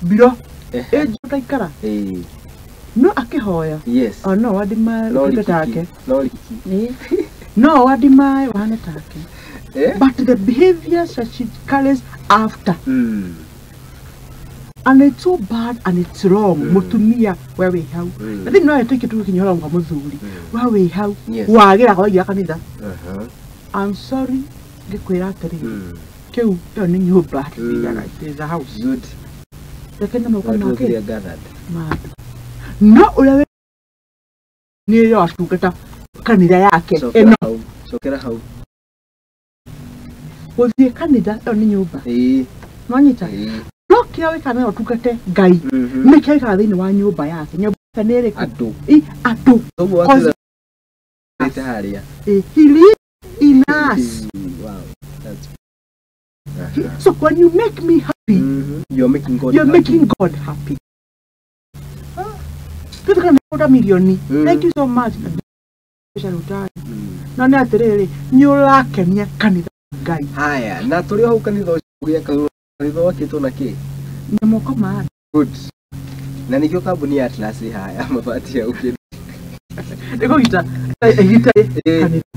Mbiro Ehe. ĩnjũ taikara no akĩhoya. O no wandimae No ũtuĩke rikiki. Take. No rikiki. No wandimae wahane take. Eh? But the behaviors that she carries after, and it's so bad and it's wrong. Mutumia we wĩ hau, na thĩinĩ no ĩtũike tũgĩkinya ũhoro wa mũthuri, we wĩ hau wagĩra waigĩra kanitha. I'm sorry, ngĩkwĩra atĩrĩrĩ, kĩu ĩyo nĩ nyũmba tũthiaga, it is a house. Good. Reke na moko Watu make they are gathered. Ma andũ no ũrĩa wĩ nĩ yo atungata kanitha yake Cokera ĩno. hau. Cokera hau. Gũthiĩ kanitha ĩyo nĩ nyũmba. Nwanyita? No kĩrĩa wĩkaga no ũtungate Ngai, nĩ kĩrĩa wĩkaga thĩinĩ wa nyũmba yake. Nyũmba yake nĩ ĩrĩkũ? Andũ. Ĩ, andũ. Ũguo Cause watũrĩte harĩa. He lives in us. Wow. That's So when you make me happy, You're making God you're happy. Making God happy. Tutukana na milioni. Thank you so much. Rutari. No nĩ atĩrĩrĩ, nĩ ũrakenia kanitha wa Ngai. Haya, na tũrĩ o hau kanitha ũcio ũgĩaka, kanitha wakĩtwo na kĩ? Na moko ma andũ. Good. Na nĩkĩo kambuni ya Atlas ĩ haya mabati ya ũkĩ. Nĩ kũgita ĩgita kanitha.